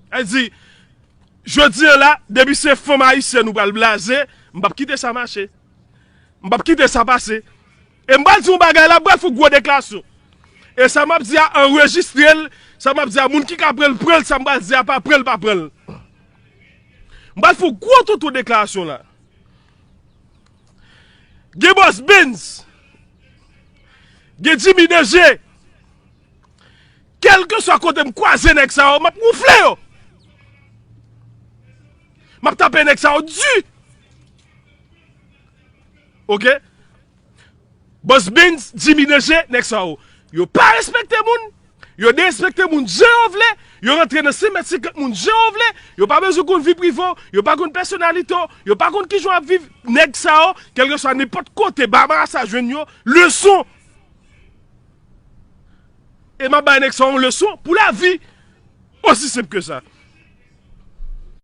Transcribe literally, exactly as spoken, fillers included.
Sa di, jodi an la, depi se fanm ayisyèn ou pral blaze, m p ap kite sa mache. M p ap kite sa pase. E m pral di yon bagay la, m pral fè yon gwo deklarasyon. E sa m ap di a, anrejistre l. Sa m ap di a, moun ki ka pran l, pran l. Sa m pral di a, pa pran l, pa pran l. M pral fè yon gwo tonton deklarasyon la. Gen Boss Benz. Gen Jimmy Danje. Kèlkeswa kote m kwaze nèg sa yo, m ap woufle yo. M ap tape nèg sa yo di. Oke? Boss Benz, Jimmy Danje, nèg sa yo. Yo pa respekte moun. Yo derespekte moun jan yo vle. Yo rantre nan senk mèt senkant moun jan yo vle. Yo pa bezwen konn vi prive w. Yo pa konn pèsonalite w. Yo pa konn kijan w ap viv. Nèg sa yo, kèlkeswa nenpòt kote, ba marasa jwenn yo, leson. E m ap bay nèg sa yo yon leson pou lavi. Osi senp ke sa.